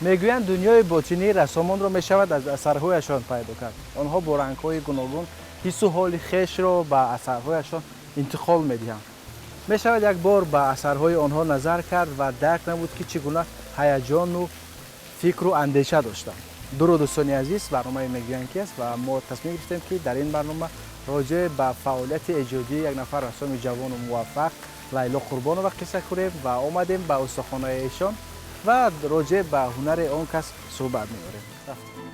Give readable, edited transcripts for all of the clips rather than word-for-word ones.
Мегӯянд, дунёи ботинии рассомонро мешавад аз асарҳояшон пайдо кард. Онҳо бо рангҳои гуногун ҳиссу ҳоли хешро ба асарҳояшон интиқол медиҳанд. Мешавад як бор ба асарҳои онҳо назар кард ва дарк намуд, ки чӣ гуна ҳаяҷону фикру андеша доштанд. Дуруд, дӯстони азиз! Барномаи «Мегӯянд ки» аст ва мо тасмим гирифтем, ки дар ин барнома роҷеъ ба фаъолияти эҷодии як нафар рассоми ҷавону муваффақ, Лайло Қурбонова, қисса кунем ва омадем ба устохонаи эшон ва роҷеъ ба ҳунари он кас суҳбат меорем. Рафтем.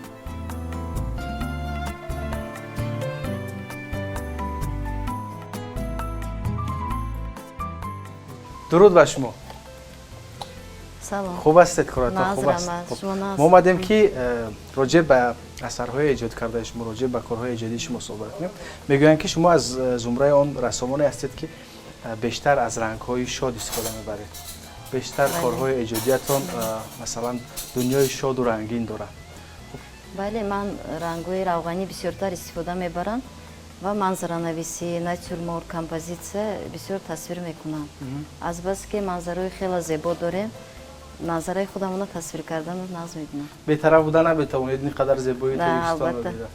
Дуруд ба шумо! Салом. Хуб ҳастед? Коратон хуб аст? Мо омадем, ки роҷеъ ба асарҳои эҷод кардаи шумо, роҷеъ ба корҳои эҷодии шумо суҳбат кунем. Мегӯянд, ки шумо аз зумраи он рассомоне ҳастед, ки бештар аз рангҳои шод истифода мебаред, бештар корҳои эҷодиятон, масалан, дунёи шоду рангин дорад. Бале, ман рангҳои равғанӣ бисёртар истифода мебарам ва манзаранависӣ, натюрморт, композитсия бисёр тасвир мекунам. Азбаски манзараҳои хеле зебо дорем, манзараи худамонро тасвир карданро нағз мебинам. Бетараф буда наметавонед ин қадар зебоии Тоҷикистонро дида.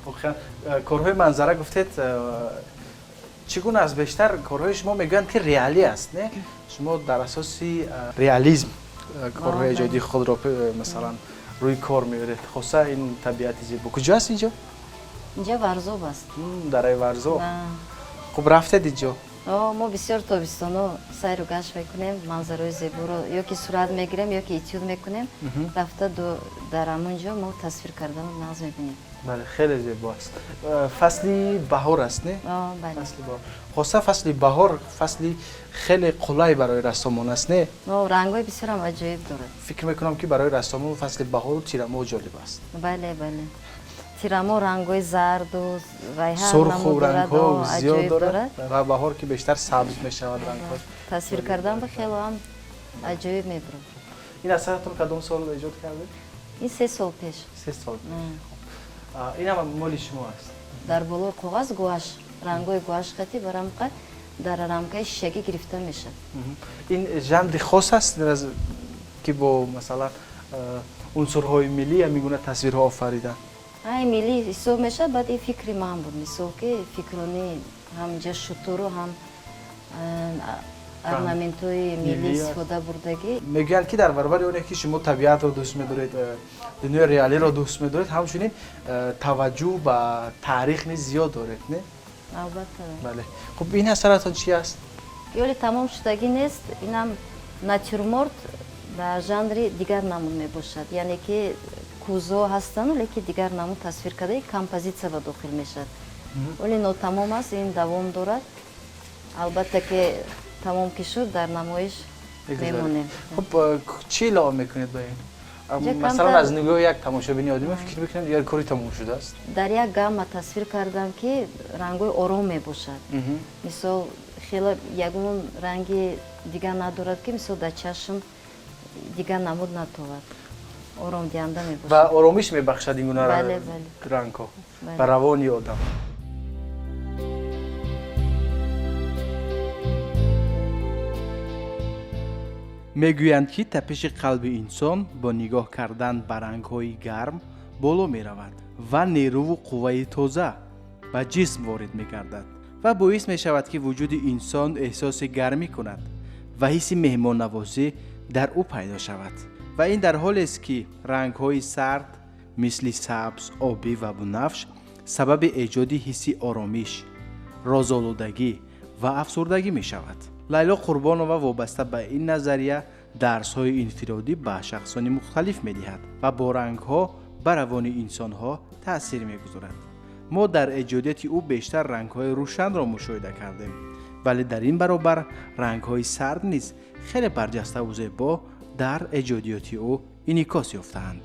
Воқеан, корҳои манзара гуфтед, чӣ гуна аст? Бештар корҳои шумо, мегӯянд, ки реалӣ аст, не? Шумо дар асоси реализм корҳои эҷодии худро, масалан, рӯи кор меоред. Хоса ин табиати зебо куҷо аст инҷо? Инҷа Варзоб аст. Дараи Варзоб. Хуб, рафтед инҷо? Мо бисёр тобистоно сайру гашт мекунем, манзараҳои зеборо ё ки сурат мегирем, ё ки этюд мекунем. Рафта дар ҳамон ҷо мо тасвир карданро нағз мебинем. Бале, хеле зебо аст. Фасли баҳор аст, не? Фасли баҳор, хоса фасли баҳор фасли хеле қулай барои рассомон аст, не? Рангҳои бисёрам аҷоиб дорад. Фикр мекунам, ки барои рассомон фасли баҳору тирамоҳ ҷолиб аст. Бале, тирамо рангҳои зарду сурху рангҳо зиёд дорад ва баҳор ки бештар сабз мешавад рангҳо. Тасвир кардан ба хело ҳам аҷоиб мебурад. Ин асаратон кадом сол эҷод кардед? Ин 3 сол пеш. 3 сол. Ин ҳама моли шумо аст? Дар болои коғаз гуаш, рангҳои гуаш хати барамқа дар рамкаи шишагӣ гирифта мешавад. Ин жанри хос аст, ки бо, масалан, унсурҳои миллӣ ҳамин гуна тасвирҳо офариданд? Ай, миллӣ ҳисоб мешавад. Баъд ин фикри ман буд, мисол, ки фикрони ҳам инҷа шутуру, ҳам орнаментҳои миллӣ истифода бурдагӣ. Мегӯянд, ки дар баробари оне ки шумо табиатро дӯст медоред, дунёи реалиро дӯст медоред, ҳамчунин таваҷҷӯҳ ба таърих низ зиёд доред, не? Албатта. Бале. Хуб, ин асаратон чи аст? Ёли тамом шудагӣ нест. Инам натюрморт ба жанри дигар намуд мебошад, яъне ки кӯзо ҳастану, лекин дигар намуд тасвир карда, композитсия ба дохил мешавад. Оле нотамом аст, ин давом дорад. Албатта, ки тамом ки шуд, дар намоиш мемонем. Хуб, чӣ илова мекунед ба ин? Масалан, аз нигоҳи як тамошобини оддӣ фикр мекунем, дигар кори тамом шудааст. Дар як гамма тасвир кардам, ки рангҳои ором мебошад. Мисол, хеле ягон ранги дигар надорад, ки, мисол, дар чашм дигар намуд натобад, оромдиҳанда мебошад. Ва оромиш мебахшад ин гуна рангҳо ба равони одам. Мегӯянд, ки тапиши қалби инсон бо нигоҳ кардан ба рангҳои гарм боло меравад ва нерӯву қувваи тоза ба ҷисм ворид мегардад ва боис мешавад, ки вуҷуди инсон эҳсоси гармӣ кунад ва ҳисси меҳмоннавозӣ дар ӯ пайдо шавад. Ва ин дар ҳолест, ки рангҳои сард, мисли сабз, обӣ ва бунафш, сабаби эҷоди ҳисси оромиш, розолудагӣ ва афсурдагӣ мешавад. Лайло Қурбонова вобаста ба ин назария дарсҳои инфиродӣ ба шахсони мухталиф медиҳад ва бо рангҳо ба равони инсонҳо таъсир мегузорад. Мо дар эҷодияти ӯ бештар рангҳои рӯшанро мушоҳида кардем, вале дар ин баробар рангҳои сард низ хеле барҷаставу зебо дар эҷодиёти ӯ инъикос ёфтаанд.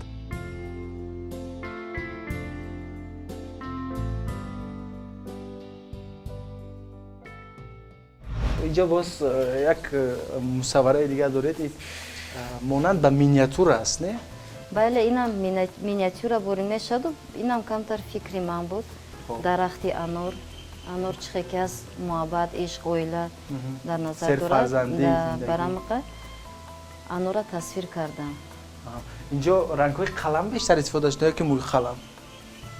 Инҷо боз як мусаввараи дигар доред, монанд ба миниатюра аст, не? Бале, инам миниатюра борӣ мешаваду инам камтар фикри ман буд. Дарахти анор. Анор чихе ки аст, муҳаббат, ишқ, оила дар назар дорад. Барамақа анора тасвир кардам. Инҷо рангҳои қалам бештар истифода шуда ё ки мӯи қалам?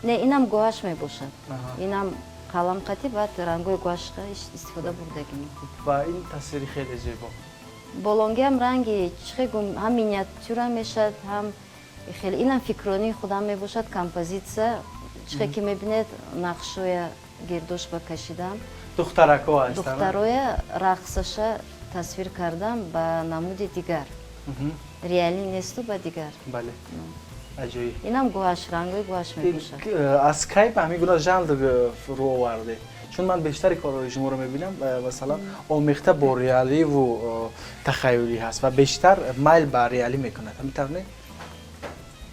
Не, инам гуаш мебошад, инам қалам қати, баъд рангҳои гуашқа истифода бурдагим. Ва ин тасвири хеле зебо. Болонгиам ранги чихе гум, ҳам миниатюра мешавад, ҳам хеле инам фикронии худам мебошад, композитсия. Чихе ки мебинед, нақшоя гирдош ба кашидам. Духтарако ҳастанд. Духтароя рақсаша тасвир кардам ба намуди дигар, реалӣ несту, ба дигар. Бале, аҷоиб. Инам гуаш, рангои гуаш мебошад. Аз кай ба ҳамин гуна жанр рӯ овардед? Чун ман бештари корҳои шуморо мебинам, масалан, омехта бо реаливу тахаюлӣ ҳаст ва бештар майл ба реалӣ мекунад, ҳамин тавр не?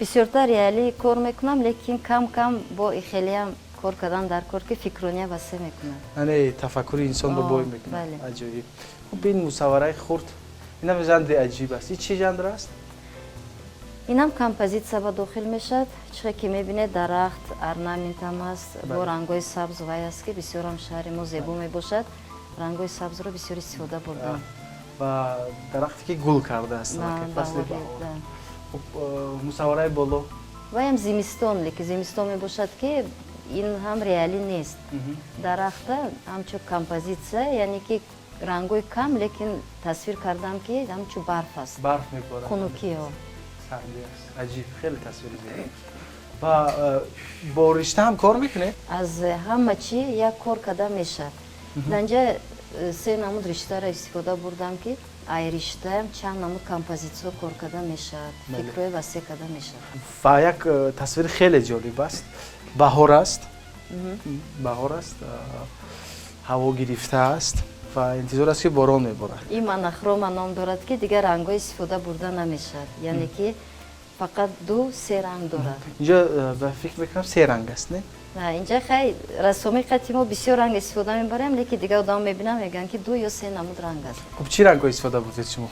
Бисёртар реалӣ кор мекунам, лекин кам кам бо ихелиам кор кардан дар кор, ки фикрония васеъ мекунад. Яъне тафаккури инсонро бой мекунад. Аҷоиб. Хуб, ин мусаввараи хурд, инам жанри аҷиб аст. Ин чӣ жанр аст? Инам композитсия ба дохил мешавад. Чихе ки мебинед, дарахт, орнаментам аст бо рангҳои сабз. Вай аст, ки бисёрам шаҳри мо зебо мебошад, рангҳои сабзро бисёр истифода бурдам. Ва дарахте ки гул кардааст, фасли баҳор. Хуб, мусаввараи боло? Ваям зимистон, лекин зимистон мебошад, ки ин ҳам реалӣ нест. Дарахта ҳамчун композитсия, яъне ки рангҳои кам, лекин тасвир кардам, ки ҳамчун барф аст. Барф меборад. Хунукиҳо. Сардӣ аст. Аҷиб, хеле тасвири зебо. Ва бо ришта ҳам кор мекунед? Аз ҳама чӣ як кор карда мешавад. Дар инҷа се намуд риштаро истифода бурдам, ки ай риштаам чанд намуд композитсиё кор карда мешавад, фикрҳои васеъ карда мешавад. Ва як тасвири хеле ҷолиб аст. Баҳор аст, баҳор аст, ҳаво гирифта аст ва интизор аст, ки борон меборад. Ин монохрома ном дорад, ки дигар рангҳо истифода бурда намешавад, яъне ки фақат ду се ранг дорад. Инҷо ба фикр мекунам, се ранг аст, не? Инҷа хай, рассомии қати мо бисёр ранг истифода мебарем, лекин дигар одам мебинам, мегӯянд, ки ду ё се намуд ранг аст. Хуб, чӣ рангҳо истифода бурдед шумо?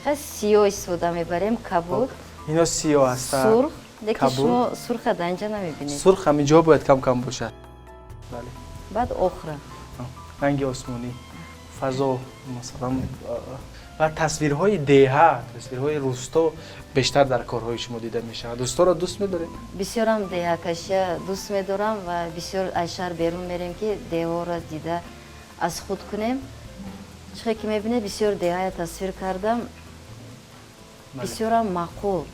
Хай, сиёҳ истифода мебарем, кабуд. Ино сиёҳ ҳастанд. Сурх, лекин шумо сурха дар инҷа намебинед. Сурх ҳаминҷо бояд кам кам бошад, бале. Баъд охра. Ранги осмонӣ, фазо масалан, ва тасвирҳои деҳа, тасвирҳои рӯсто бештар дар корҳои шумо дида мешавад. Рӯсторо дӯст медоред? Бисёрам деҳакашия дӯст медорам ва бисёр аз шаҳр берун мерем, ки деҳҳоро дида аз худ кунем. Чихе ки мебинед, бисёр деҳая тасвир кардам, бисёрам маъқул.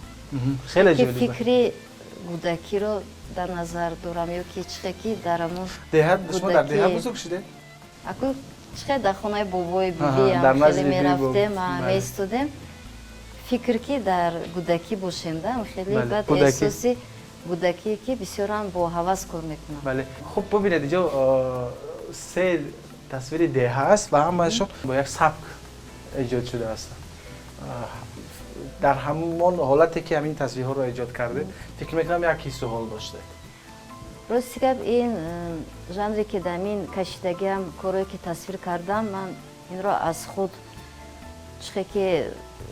Хеле. Ки фикри кӯдакиро дар назар дорам ё ки чихе ки дар ҳамон Шумо дар деҳа бузург шудед? Аку, чихе дар хонаи бобои бибиам хеле мерафтем, меистодем, фикр ки дар кӯдакӣ бошем да, хеле баъд эҳсоси кӯдакие, ки бисёрам бо ҳавас кор мекунам. Бале, хуб, бубинед, инҷо се тасвири деҳа аст ва ҳамаашон бо як сабк эҷод шудааст. Дар ҳамон ҳолате ки ҳамин тасвирҳоро эҷод кардед, фикр мекунам, як ҳиссу ҳол доштед. Рости гап, ин жанре ки дар ин кашидагиам, корое ки тасвир кардам, ман инро аз худ, чихе ки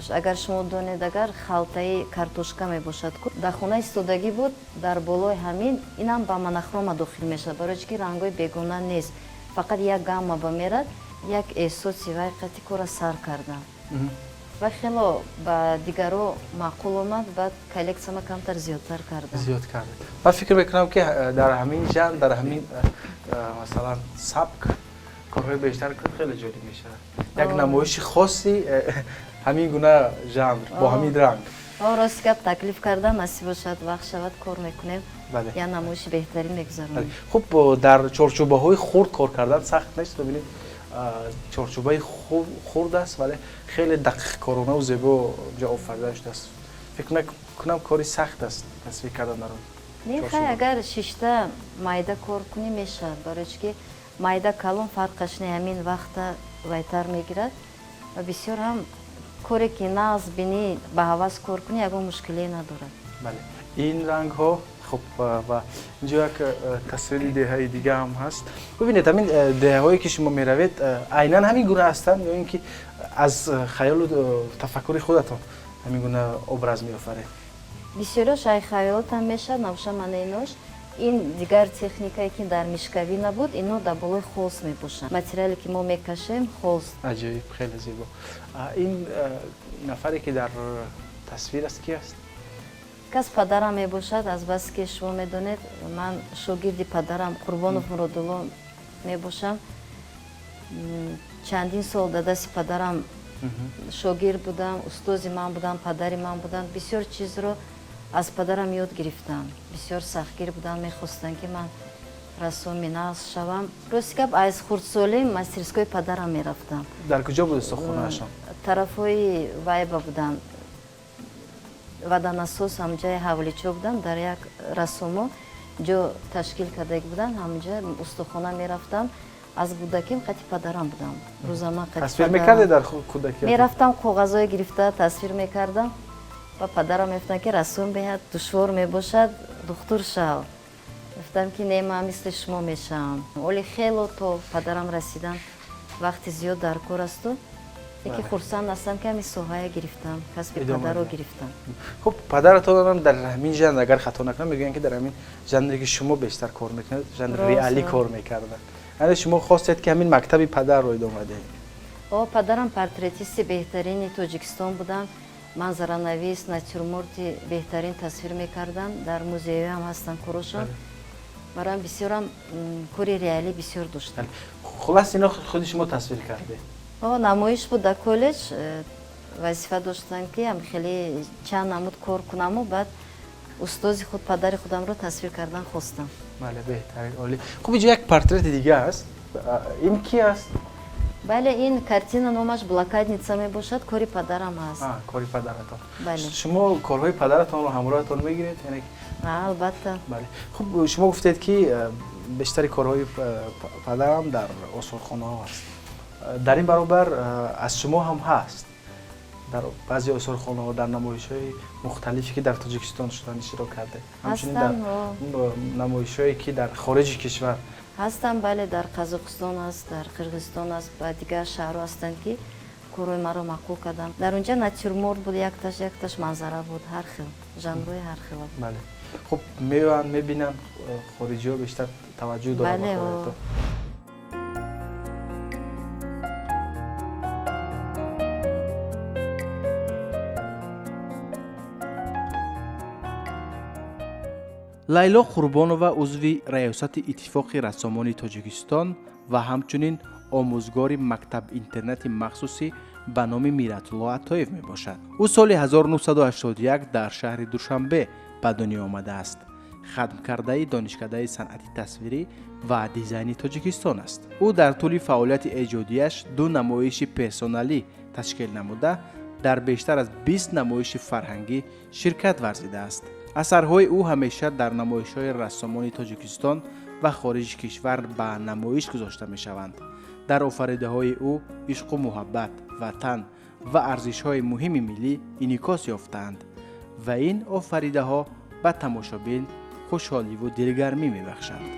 агар шумо донед, агар халтаи картошка мебошад, дар хона истодагӣ буд, дар болои ҳамин. Инам ба монохрома дохил мешавад, барои чи ки рангҳои бегона нест, фақат як гамма ба мерад. Як эҳсоси вай қати кора сар кардам ва хело ба дигаро маъқул омад, баъд коллексияма камтар зиёдтар кардам. Зиёд кардед. Ман фикр мекунам, ки дар ҳамин жанр, дар ҳамин масалан сабк корҳои бештар кунед, хеле ҷолиб мешавад, як намоиши хоси ҳамин гуна жанр бо ҳамин ранг. Рости гап, таклиф кардам, насиб бошад, вақт шавад, кор мекунем, як намоиши беҳтарин мегузаронем. Хуб, дар чорчӯбаҳои хурд кор кардан сахт нест? Бибинед, чорчӯбаи хурд аст, вале хеле дақиқкоронаву зебо ҷо офарида шудааст. Фикр мекунам, кори сахт аст тасвир кардан дар он. Не, хай, агар шишта майда кор кунӣ, мешавад, барои чи ки майда калон фарқаш не, ҳамин вақта вайтар мегирад ва бисёр ҳам коре ки нағз бинӣ, ба ҳавас кор кунӣ, ягон мушкиле надорад. Бале, ин рангҳо. Хуб, ва инҷо як тасвири деҳаи дига ҳам ҳаст. Бибинед, ҳамин деҳаҳое ки шумо меравед, айнан ҳамин гуна ҳастанд ё ин ки аз хаёлу тафаккури худатон ҳамин гуна образ меофаред? Бисёриош ай хаёлотам мешавад, набоша мана инош, ин дигар техникае, ки дар мишкавӣ набуд. Ино дар болои холст мебошанд, материале ки мо мекашем, холст. Аҷоиб, хеле зебо. Ин нафаре ки дар Тасвир аст, ки аст? Кас падарам мебошад. Азбаски шумо медонед, ман шогирди падарам Қурбонов Муродулло мебошам. Чандин сол дар дасти падарам шогирд будам, устози ман будам, падари ман буданд. Бисёр чизро аз падарам ёд гирифтам. Бисёр сахтгир буданд, мехостанд, ки ман рассоми нағз шавам. Рости гап, аз хурдсолӣ мастерской падарам мерафтам. Дар куҷо буд устохонаашон? Тарафҳои вайба буданд, ваданасос, ҳамҷаи ҳавличо буданд. Дар як рассомо ҷо ташкил кардаги буданд, ҳамҷа устохона мерафтам. Аз кӯдаким қати падарам будам, рӯзама. Тасвир мекардед дар кӯдакӣ? Мерафтам, коғазҳое гирифта тасвир мекардам ва падарам мегуфтанд, ки рассом беҳад душвор мебошад, духтур шав. Гуфтам, ки не, ман мисли шумо мешавам. Оли хело то падарам расидан вақти зиёд дар кор асту, яке хурсанд ҳастам, ки ҳамин соҳая гирифтам, касби падарро гирифтам. Хуб, падаратонам дар ҳамин жанр, агар хато накунам, мегӯянд, ки дар ҳамин жанре, ки шумо бештар кор мекунед, жанри реалӣ кор мекарданд. Яъне шумо хостед, ки ҳамин мактаби падарро идома диҳед? О, падарам портретисти беҳтарини Тоҷикистон буданд, манзаранавис, натюрморти беҳтарин тасвир мекарданд. Дар музейҳоям ҳастанд корошон. Бароям бисёрам кори реалӣ бисёр доштам. Хулас, ино худи шумо тасвир кардед? О, намоиш буд дар коллеҷ, вазифа доштам, ки хеле чанд намуд кор кунаму баъд устози худ, падари худамро тасвир кардан хостам. Бале, беҳтарин, олӣ. Хуб, инҷо як портрети дига аст. Ин ки аст? Бале, ин картина номаш «Блокадница» мебошад, кори падарам аст. Кори падаратон? Бале. Шумо корҳои падаратонро ҳамроҳатон мегиред? Албатта. Бале. Хуб, шумо гуфтед, ки бештари корҳои падарам дар осорхонаҳо аст. Дар ин баробар аз шумо ҳам ҳаст дар баъзе осорхонаҳо, дар намоишҳои мухталифе, ки дар Тоҷикистон шудан иштирок кардед, ҳамчунин дар намоишҳое, ки дар хориҷи кишвар. Ҳастам, бале. Дар Қазоқистон аст, дар Қирғизистон аст ва дигар шаҳрҳо ҳастанд, ки корҳои маро маъқул карданд. Дар онҷа натюрморт буд якташ, якташ манзара буд, ҳар хел жанрҳои ҳар хел. Бале, хуб, меоянд, мебинанд, хориҷиҳо бештар таваҷҷӯҳ доранд ба корҳоятон. Лайло Қурбонова узви раёсати Иттифоқи рассомони Тоҷикистон ва ҳамчунин омӯзгори мактаб-интернати махсусӣ ба номи Миратулло Атоев мебошад. Ӯ соли 1981 дар шаҳри Душанбе ба дунё омадааст. Хатмкардаи Донишкадаи санъати тасвирӣ ва дизайни Тоҷикистон аст. Ӯ дар тӯли фаъолияти эҷодияш ду намоиши персоналӣ ташкил намуда, дар бештар аз 20 намоиши фарҳангӣ ширкат варзидааст. Асарҳои ӯ ҳамеша дар намоишҳои рассомони Тоҷикистон ва хориҷи кишвар ба намоиш гузошта мешаванд. Дар офаридаҳои ӯ ишқу муҳаббат, ватан ва арзишҳои муҳими миллӣ инъикос ёфтаанд ва ин офаридаҳо ба тамошобин хушҳоливу дилгармӣ мебахшанд.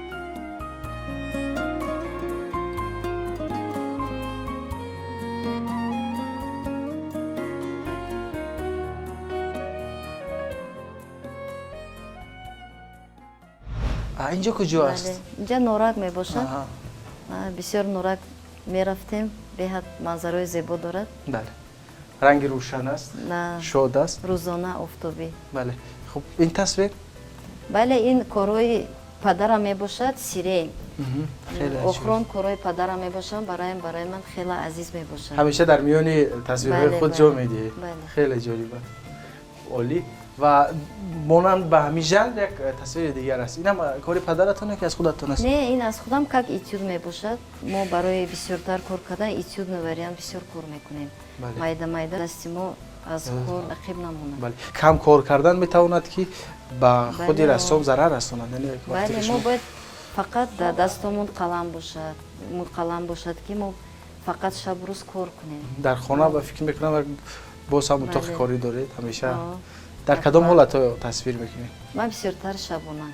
Инҷо куҷо аст? Инҷа Норак мебошад. Бисёр Норак мерафтем, беҳад манзарои зебо дорад. Бале, ранги рӯшан аст, шод аст. Рӯзона офтобӣ. Бале. Хуб, ин тасвир? Бале, ин корҳои падарам мебошад, сирень. Охирон корҳои падарам мебошанд, барои ман хеле азиз мебошад. Ҳамеша дар миёни тасвирҳои худ ҷо медиҳед. Хеле ҷолиб аст, олӣ. Ва монанд ба ҳамин жанр як тасвири дигар аст. Инам кори падаратон ки аз худатон аст? Не, ин аз худам, как этюд мебошад. Мо барои бисёртар кор кардан этюдный вариант бисёр кор мекунем, майда майда, дасти мо аз кор ақиб намонад. Кам кор кардан метавонад, ки ба худи рассом зарар расонад. Бале, мо бояд фақат дар дастомон қалам бошад, қалам бошад, ки мо фақат шабу рӯз кор кунем. Дар хона, ба фикр мекунам, боз ҳам утоқи корӣ доред ҳамеша. Дар кадом ҳолатҳо тасвир мекунед? Ман бисёртар шабона,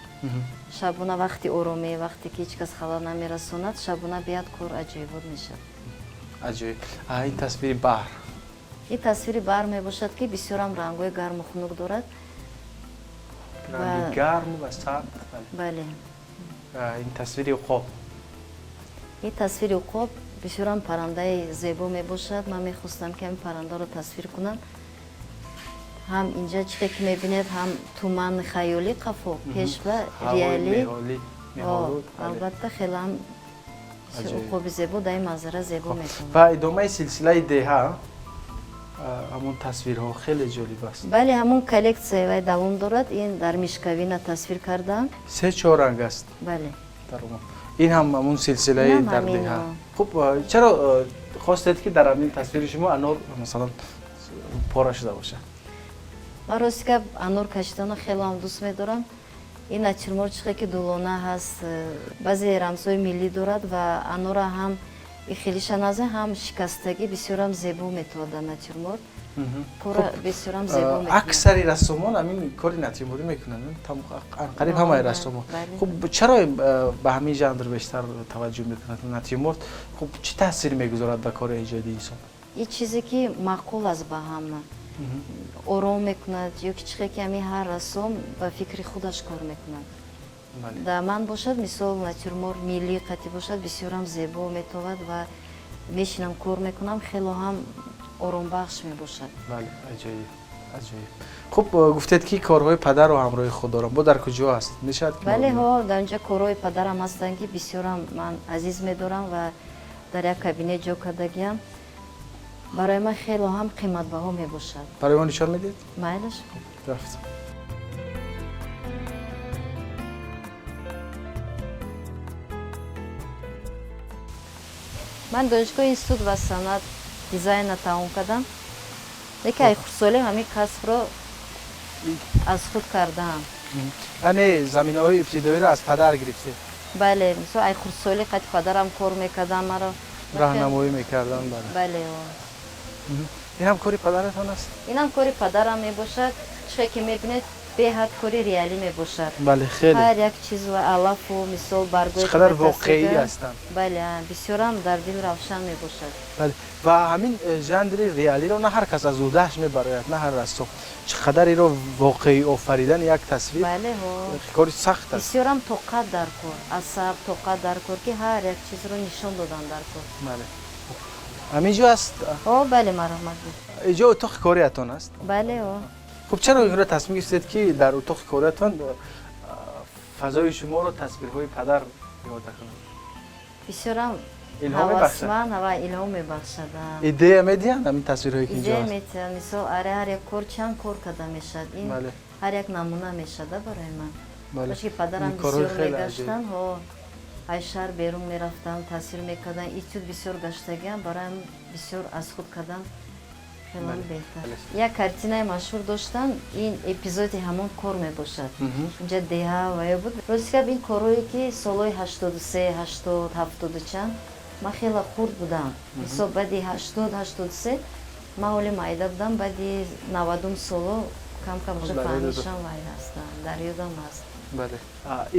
шабона, вақти оромӣ, вақте ки ҳеҷ кас халал намерасонад. Шабона беҳад кор аҷоибот мешавад. Аҷоиб. Ин тасвири баҳр? Ин тасвири баҳр мебошад, ки бисёрам рангҳои гарму хунук дорад. Ранги гарму ва сард. Бале. Ин тасвири уқоб? Ин тасвири уқоб, бисёрам паррандаи зебо мебошад. Ман мехостам, ки ҳамин паррандаро тасвир кунам. Ҳам инҷа чихе ки мебинед, ҳам тумани хаёлӣ қафо, пеш ва реалӣ. Албатта, хелам уқоби зебо дар ин манзара зебо мекунад. Ва идомаи силсилаи деҳа, ҳамон тасвирҳо хеле ҷолиб аст. Бале, ҳамон коллексия вай давом дорад. Ин дар мишкавина тасвир кардам. Се чор ранг аст. Бале. Ин ҳам ҳамон силсилаи дар деҳа. Хуб, чаро хостед, ки дар ҳамин тасвири шумо анор, масалан, пора шуда бошад? Ман, рости гап, анор кашиданро хеле ҳам дӯст медорам. Ин натюрморт чихе ки дулона ҳаст, баъзе рамзҳои миллӣ дорад ва анора ҳам хелиша назе, ҳам шикастагӣ бисёрам зебо метавад дар натюрморт. Кора бисёрам зебо. Аксари рассомон ҳамин кори натюрморӣ мекунанд, қариб ҳамаи рассомон. Хуб, чаро ба ҳамин жанр бештар таваҷҷӯҳ мекунанд, натюрморт? Хуб, чӣ таъсир мегузорад ба кори эҷодии инсон? Ин чизе ки маъқул аст ба ҳама, ором мекунад, ё ки чихе ки ҳамин ҳар рассом ба фикри худаш кор мекунад. Дар ман бошад, мисол, натюрморт миллӣ қатъӣ бошад, бисёрам зебо метовад ва мешинам, кор мекунам, хело ҳам оромбахш мебошад. Бале, аҷоиб, аҷоиб. Хуб, гуфтед, ки корҳои падарро ҳамроҳи худ дорам. Бо дар куҷо аст, мешавад? Бале, ҳо, дар инҷа корҳои падарам ҳастанд, ки бисёрам ман азиз медорам ва дар як кабинет ҷо кардагиам. Барои ман хело ҳам қиматбаҳо мебошад. Барои мо нишон медиҳед? Майлаш. Рафт. Ман донишгоҳи институт ва санъат дизайнна тамом кардам, лекин ай хурдсолӣ ҳамин касбро аз худ кардаам. Яъне заминаҳои ибтидоиро аз падар гирифтед? Бале, мисол, ай хурдсолӣ қати падарам кор мекардам, маро Раҳнамоӣ мекардан, бале. Бале. Ин ҳам кори падаратон аст? Инам кори падарам мебошад. Чихе ки мебинед, беҳад кори реалӣ мебошад. Бале, хеле. Ҳар як чиз ва алафу, мисол, баргои Чӣ қадар воқеӣ ҳастанд. Бале, бисёрам дар дил равшан мебошад. Бале, ва ҳамин жанри реалиро на ҳар кас аз уҳдааш мебарояд, на ҳар рассом. Чӣ қадар иро воқеӣ офаридан як тасвир Бале, ҳо. кори сахт аст. Бисёрам тоқат дар кор, асаб, тоқат дар кор, ки ҳар як чизро нишон додан дар кор. Бале, ҳамин ҷо аст? Ҳо, бале, марҳамат. Инҷо утоқи кориятон аст? Бале, ҳо. Хуб, чаро инро тасмим гирифтед, ки дар утоқи кориятон фазои шуморо тасвирҳои падар иҳота кунанд? Бисёрам Илҳом мебахшад? ҳавасманд ва илҳом мебахшад. Идея медиҳанд ҳамин тасвирҳое ки инҷо Идея аст? метиҳанд. Мисол, ҳар як кор чанд кор карда мешавад. Ин ҳар як намуна мешада барои ман. Бошки падарам Ин корҳои бисёр хеле мегаштанд, ҳо, ай шаҳр берун мерафтанд, тасвир мекарданд. Этюд бисёр гаштагиам, бароям бисёр аз худ кардан хело беҳтар. Як картинаи машҳур доштанд, ин эпизоди ҳамон кор мебошад. Инҷа деҳа ва ё буд. Рости гап, ин корҳое ки солҳои 83, 80, ҳафтоду чанд, ман хеле хурд будам. Мисол, баъди 80, 83 ман ҳоли майда будам, баъди 90-ум соло кам кам уже фаҳмишам вай ҳастам, дар ёдам ҳаст. Бале,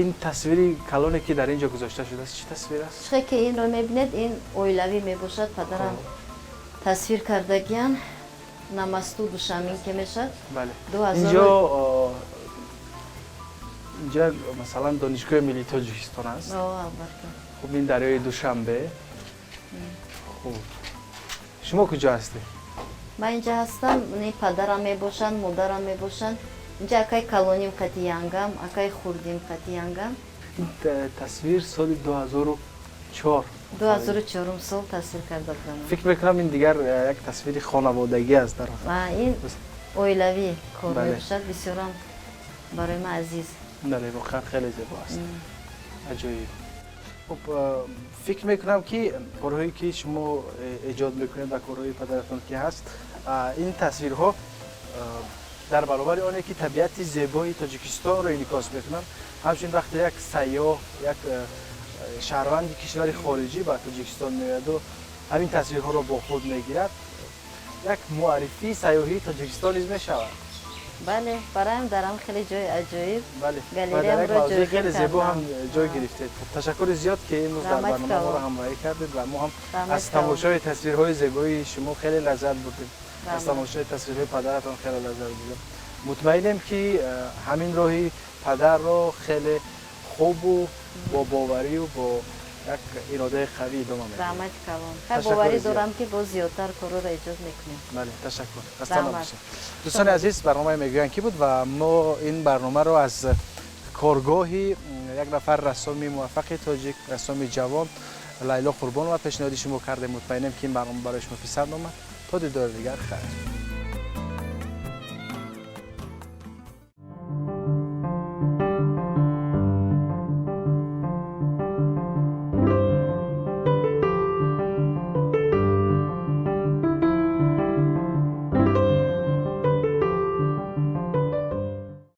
ин тасвири калоне, ки дар ин ҷо гузошта шудааст, чӣ тасвир аст? Чихе ки инро мебинед, ин оилавӣ мебошад. Падарам тасвир кардагиян, на мосту Душанбинке мешавад. Бале. 2000 Инҷо, масалан, Донишгоҳи миллии Тоҷикистон аст. О, албатта. Хуб, ин дарёи Душанбе. Хуб, шумо куҷо ҳастед? Ман инҷа ҳастам, ни падарам мебошанд, модарам мебошанд. Инҷа акай калоним қати янгам, акай хурдим қати янгам. Ин тасвир соли 2004. 2004 сол тасвир карда будам. Фикр мекунам, ин дигар як тасвири хонаводагӣ аст дар Ва ин оилавӣ кор мебошад, бисёрам барои ман азиз. Бале, воқеан хеле зебо аст, аҷоиб. Хуб, фикр мекунам, ки корҳое, ки шумо эҷод мекунед ва корҳои падаратон ки ҳаст, ин тасвирҳо дар баробари оне, ки табиати зебои Тоҷикистонро инъикос мекунанд, ҳамчунин вақте як сайёҳ, як шаҳрванди кишвари хориҷӣ ба Тоҷикистон меояду ҳамин тасвирҳоро бо худ мегирад, як муаррифии сайёҳии Тоҷикистон низ мешавад. Бале, бароям дарам хеле ҷои аҷоиб. Бале, ва дар як Галереямро мавзӯи ҷойгир хеле зебо ҳам кардам. ҷой гирифтед. Хуб, ташаккури зиёд, ки имрӯз дар Раҳмати барнома моро калон. ҳамроҳӣ кардед ва мо ҳам Раҳмати аз калон. тамошои тасвирҳои зебои шумо хеле лаззат бурдем, аз Раҳмат. тамошои тасвирҳои падаратон хеле лаззат бурдем. Мутмаинем, ки ҳамин роҳи падарро хеле хубу бо боварию бо Як иродаи қавӣ идома медиҳед. Раҳмати калон. Хай, боварӣ дорам, ки боз зиёдтар корро эҷод мекунем. Бале, ташаккур, хаста набошед. Дӯстони азиз, барномаи «Мегӯянд, ки» буд ва мо ин барномаро аз коргоҳи як нафар рассоми муваффақи тоҷик, рассоми ҷавон Лайло Қурбонова пешниҳоди шумо кардем. Мутмаинем, ки ин барнома барои шумо писанд омад. То дидори дигар, хайр.